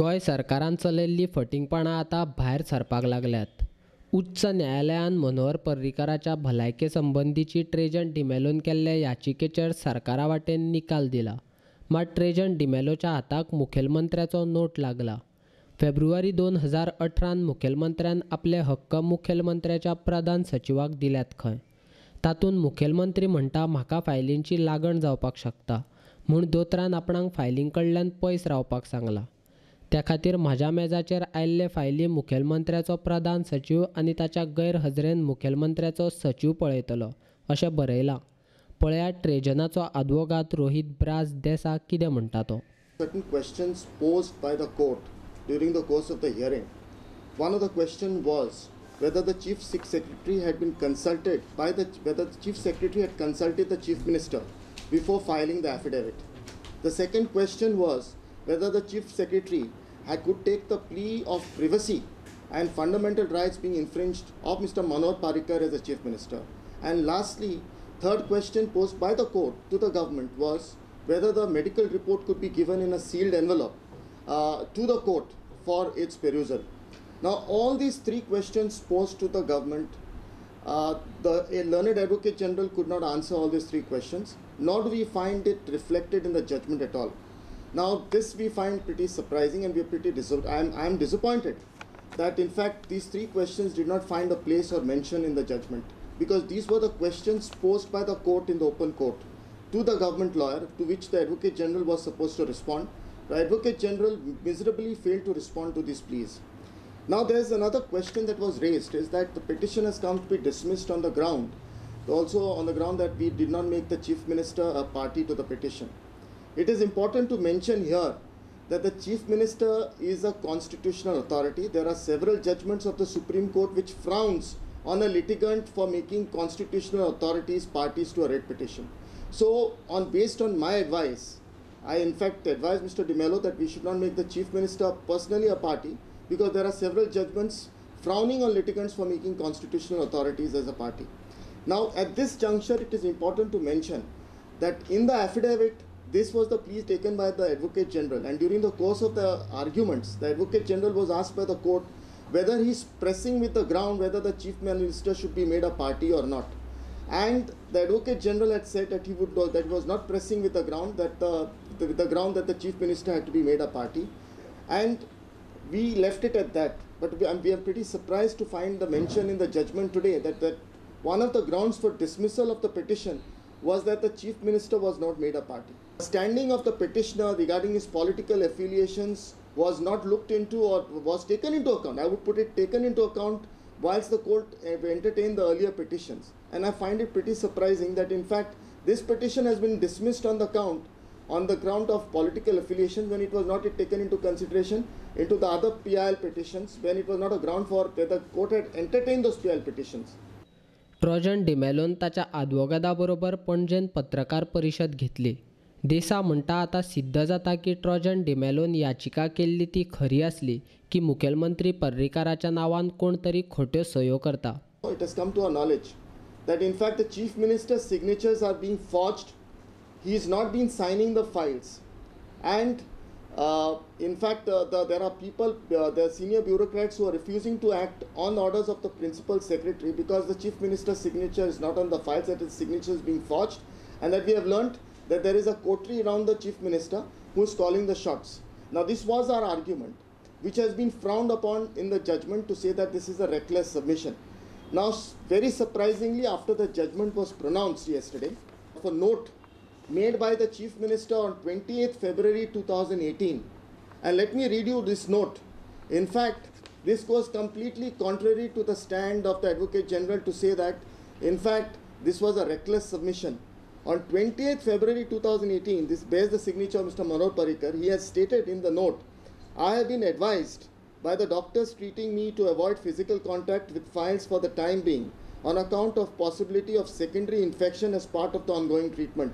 गोंय सरकारान चलयल्ली फटींगपणां आतां भायर सरपाक लागल्यात. उच्च न्यायालयान मनोहर पर्रीकाराच्या भलायके संबंदीची ट्रेजन डिमेलोन केल्ले याचिकेचेर सरकारा वाटेन निकाल दिला. मात ट्रेजन डिमेलोच्या हाताक मुखेलमंत्र्याचो नोट लागला. फेब्रुवारी 2018 मुखेलमंत्र्यान आपले हक्क मुखेलमंत्र्याच्या प्रधान सचिवाक दिल्यात खंय. तातूंत मुखेलमंत्री म्हणटा म्हाका फायलींची लागण जावपाक शकता म्हूण दोतोरान आपणाक फायलीं कडल्यान पयस रावपाक सांगलां. त्या खातीर म्हज्या मेजाचेर आयिल्ले फायली मुखेलमंत्र्याचो प्रधान सचीव आनी ताच्या गैरहजेरेन मुखेलमंत्र्याचो सचीव पळयतलो अशें बरयलां. पळयात ट्रेजनाचो आदवोगाद रोहित ब्रास देसा कितें म्हणटा तो. Certain questions posed by the court during the course of the hearing. One of the questions was whether the chief secretary had been consulted by the whether the chief secretary had consulted the chief minister before filing the affidavit. The second question was whether the chief secretary could take the plea of privacy and fundamental rights being infringed of Mr. Manohar Parrikar as the chief minister. And lastly, third question posed by the court to the government was whether the medical report could be given in a sealed envelope to the court for its perusal. Now, all these three questions posed to the government, the learned advocate general could not answer all these three questions, nor do we find it reflected in the judgment at all. Now, this we find pretty surprising, and we are pretty I am disappointed that in fact these three questions did not find a place or mention in the judgment, because these were the questions posed by the court in the open court to the government lawyer, to which the advocate general was supposed to respond. The advocate general miserably failed to respond to these pleas. Now, there is another question that was raised, is that the petition has come to be dismissed on the ground, also on the ground that we did not make the chief minister a party to the petition. It is important to mention here that the chief minister is a constitutional authority. There are several judgments of the Supreme Court which frowns on a litigant for making constitutional authorities parties to a writ petition. So, based on my advice, I in fact advised Mr. D'Mello that we should not make the chief minister personally a party, because there are several judgments frowning on litigants for making constitutional authorities as a party. Now, at this juncture, it is important to mention that in the affidavit, this was the plea taken by the Advocate General, and during the course of the arguments, the Advocate General was asked by the court whether he is pressing with the ground whether the Chief Minister should be made a party or not. And the Advocate General had said that he would that he was not pressing with the ground that the ground that the Chief Minister had to be made a party, and we left it at that. But we are pretty surprised to find the mention in the judgment today that one of the grounds for dismissal of the petition was that the Chief Minister was not made a party. The standing of the petitioner regarding his political affiliations was not looked into or was taken into account. I would put it taken into account whilst the court entertained the earlier petitions. And I find it pretty surprising that in fact this petition has been dismissed on the ground of political affiliation when it was not taken into consideration into the other PIL petitions, when it was not a ground for the court had entertained those PIL petitions. Trojan डिमेलोन ताच्या आदवोगादा बरोबर पणजेन पत्रकार परिशद घेतली. देसा म्हणटा आतां सिद्ध जाता की ट्रोजन डिमेलोन याचिका केल्ली ती खरी आसली की मुखेलमंत्री पर्रीकाराच्या नांवान कोण तरी खोट्यो सयो करता. It has come to our knowledge that in fact the chief minister's signatures are being forged. He has not been signing the files, and in fact there are people, the senior bureaucrats who are refusing to act on orders of the principal secretary because the chief minister's signature is not on the files, that his signature is being forged, and that we have learnt that there is a coterie around the chief minister who is calling the shots. Now, this was our argument, which has been frowned upon in the judgment to say that this is a reckless submission. Now, very surprisingly, after the judgment was pronounced yesterday, a note made by the Chief Minister on 28th February 2018. And let me read you this note. In fact, this goes completely contrary to the stand of the Advocate General to say that, in fact, this was a reckless submission. On 28th February 2018, this bears the signature of Mr. Manohar Parrikar. He has stated in the note, "I have been advised by the doctors treating me to avoid physical contact with files for the time being on account of possibility of secondary infection as part of the ongoing treatment.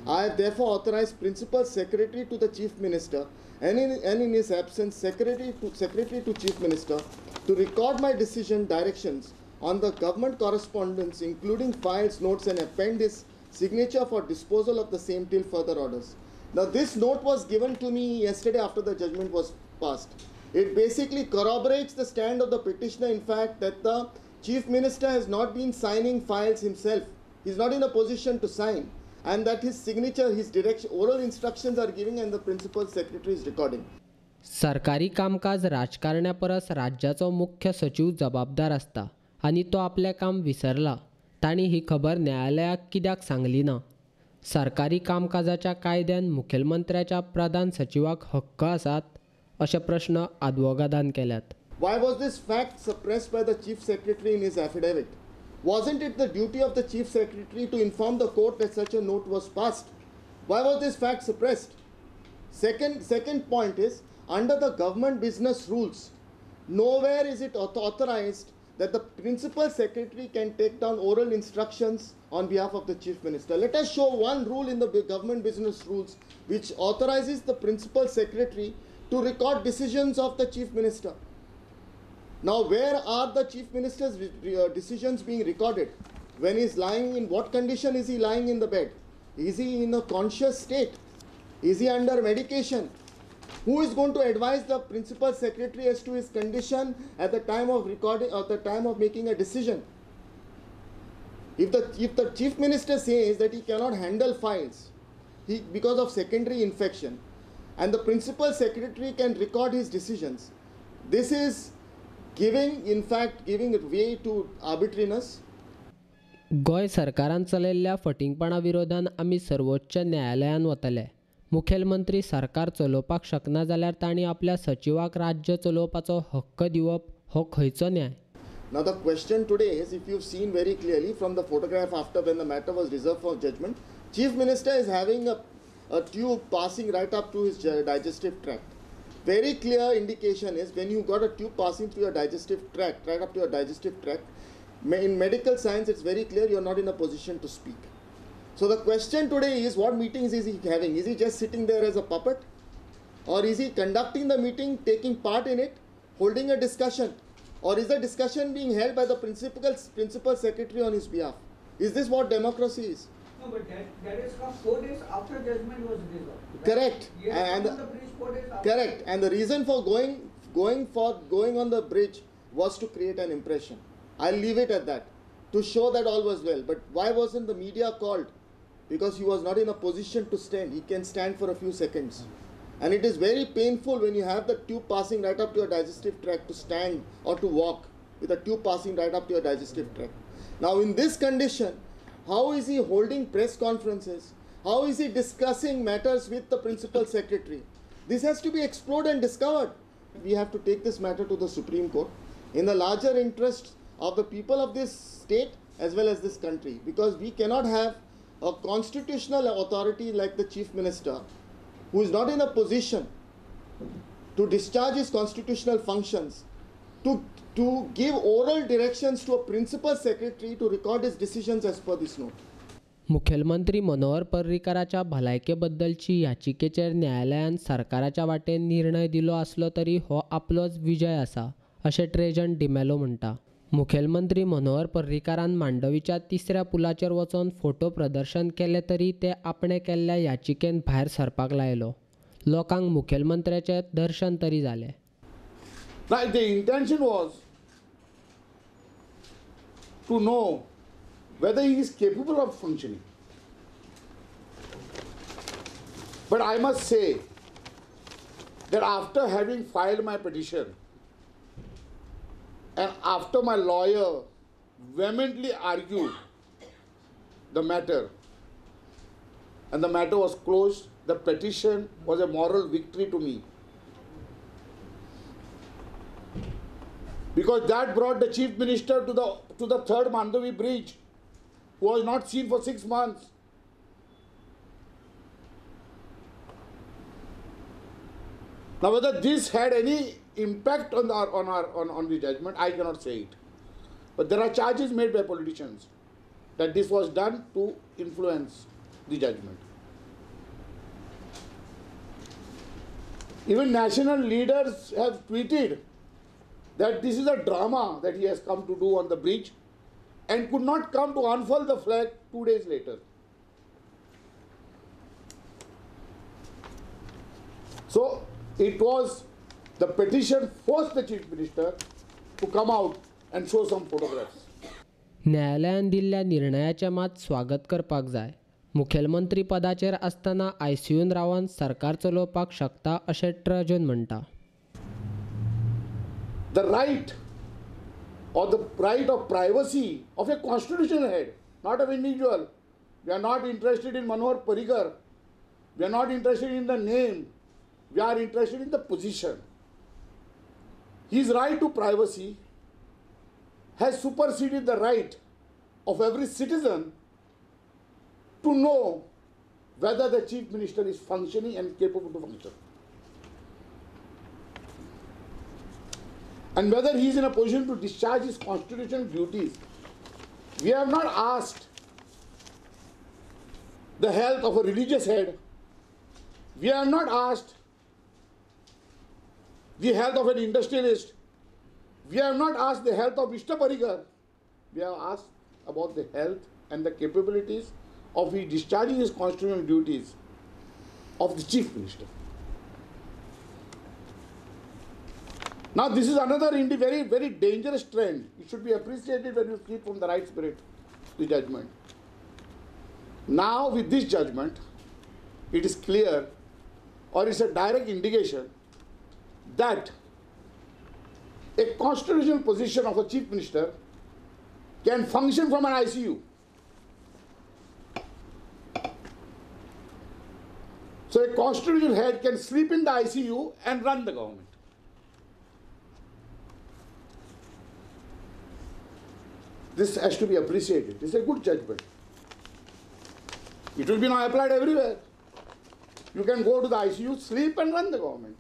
I have therefore authorized Principal Secretary to the Chief Minister and in his absence Secretary to Chief Minister to record my decision directions on the government correspondence including files, notes and append his signature for disposal of the same till further orders." Now, this note was given to me yesterday after the judgment was passed. It basically corroborates the stand of the petitioner, in fact, that the Chief Minister has not been signing files himself. He is not in a position to sign, and that his signature, his direction, oral instructions are giving and the principal secretary is recording. सरकारी कामकाज राजकारण्या परस राज्याचो मुख्य सचीव जबाबदार आसता आनी तो आपलें काम विसरला. तांणी ही खबर न्यायालयाक कित्याक सांगली ना? सरकारी कामकाजाच्या कायद्यान मुखेलमंत्र्याच्या प्रधान सचिवाक हक्क आसात अशे प्रश्न आदवोगादान केल्यात. Why was this fact suppressed by the Chief Secretary in his affidavit? Wasn't it the duty of the Chief Secretary to inform the court that such a note was passed? Why was this fact suppressed? Second point is, under the government business rules, nowhere is it authorized that the principal secretary can take down oral instructions on behalf of the Chief Minister. Let us show one rule in the government business rules which authorizes the principal secretary to record decisions of the Chief Minister. Now, where are the Chief Minister's decisions being recorded? When he is lying, in what condition is he lying in the bed? Is he in a conscious state? Is he under medication? Who is going to advise the principal secretary as to his condition at the time of recording or the time of making a decision? If the Chief Minister says that he cannot handle files because of secondary infection, and the principal secretary can record his decisions, this is giving way to arbitrariness. Goa सरकारान चलयल्ल्या फटिंगपणा विरोधान आमी सर्वोच्च न्यायालयान वतले. मुखेलमंत्री सरकार चलोवपाक शकना जाल्यार तांणी आपल्या सचिवाक राज्य चलोवपाचो हक्क दिवप हो खंयचो न्याय? Now the question today is, if you've seen very clearly from the photograph after when the matter was reserved for judgment, Chief Minister is having a tube passing right up to his digestive tract. Very clear indication is when you got a tube passing through your digestive tract, right up to your digestive tract, in medical science it's very clear you're not in a position to speak. So the question today is, what meetings is he having? Is he just sitting there as a puppet? Or is he conducting the meeting, taking part in it, holding a discussion? Or is the discussion being held by the principal secretary on his behalf? Is this what democracy is? No, but that is from 4 days after judgment was resolved. Right? Correct. And the bridge 4 days after. Correct. And the reason for going on the bridge was to create an impression. I'll leave it at that, to show that all was well. But why wasn't the media called? Because he was not in a position to stand. He can stand for a few seconds. And it is very painful when you have the tube passing right up to your digestive tract to stand or to walk with a tube passing right up to your digestive tract. Now in this condition, how is he holding press conferences? How is he discussing matters with the principal secretary? This has to be explored and discovered. We have to take this matter to the Supreme Court in the larger interest of the people of this state as well as this country, because we cannot have a constitutional authority like the Chief Minister who is not in a position to discharge his constitutional functions, to give oral directions to a principal secretary to record his decisions as per this note. मुखेलमंत्री मनोहर पर्रीकाराच्या भलायकेबद्दलची याचिकेचेर न्यायालयान सरकाराच्या वाटेन निर्णय दिलो आसलो तरी हो आपलोच विजय आसा अशें ट्रेजन डिमेलो म्हणटा. मुखेलमंत्री मनोहर पर्रीकारान मांडवीच्या तिसऱ्या पुलाचेर वचून फोटो प्रदर्शन केले तरी ते आपणे केल्ल्या याचिकेन भायर सरपाक लायलो. लोकांक मुखेलमंत्र्याचें दर्शन तरी जालें. Now, the intention was to know whether he is capable of functioning. But I must say that after having filed my petition and after my lawyer vehemently argued the matter, and the matter was closed, the petition was a moral victory to me. Because that brought the Chief Minister to the third Mandovi Bridge, who was not seen for 6 months. Now, whether this had any impact on the judgment, I cannot say it. But there are charges made by politicians that this was done to influence the judgment. Even national leaders have tweeted that this is a drama that he has come to do on the bridge and could not come to unfurl the flag 2 days later. So it was The petition forced the Chief Minister to come out and show some photographs. न्यायालयान दिल्ल्या निर्णयाचें मात स्वागत करपाक जाय. मुखेलमंत्री पदाचेर आसतना आयसीयून रावन सरकार चलोवपाक शकता अशें ट्रजन म्हणटा. The right or the right of privacy of a constitutional head, not of individual. We are not interested in Manohar Parrikar. We are not interested in the name. We are interested in the position. His right to privacy has superseded the right of every citizen to know whether the Chief Minister is functioning and capable to function, and whether he is in a position to discharge his constitutional duties. We have not asked the health of a religious head. We have not asked the health of an industrialist. We have not asked the health of Mr. Parrikar. We have asked about the health and the capabilities of his discharging his constitutional duties of the Chief Minister. Now this is another very, very dangerous trend. It should be appreciated when you see from the right spirit, the judgment. Now with this judgment, it is clear, or it's a direct indication that a constitutional position of a Chief Minister can function from an ICU. So a constitutional head can sleep in the ICU and run the government. This has to be appreciated. It's a good judgment. It will be now applied everywhere. You can go to the ICU, sleep and run the government.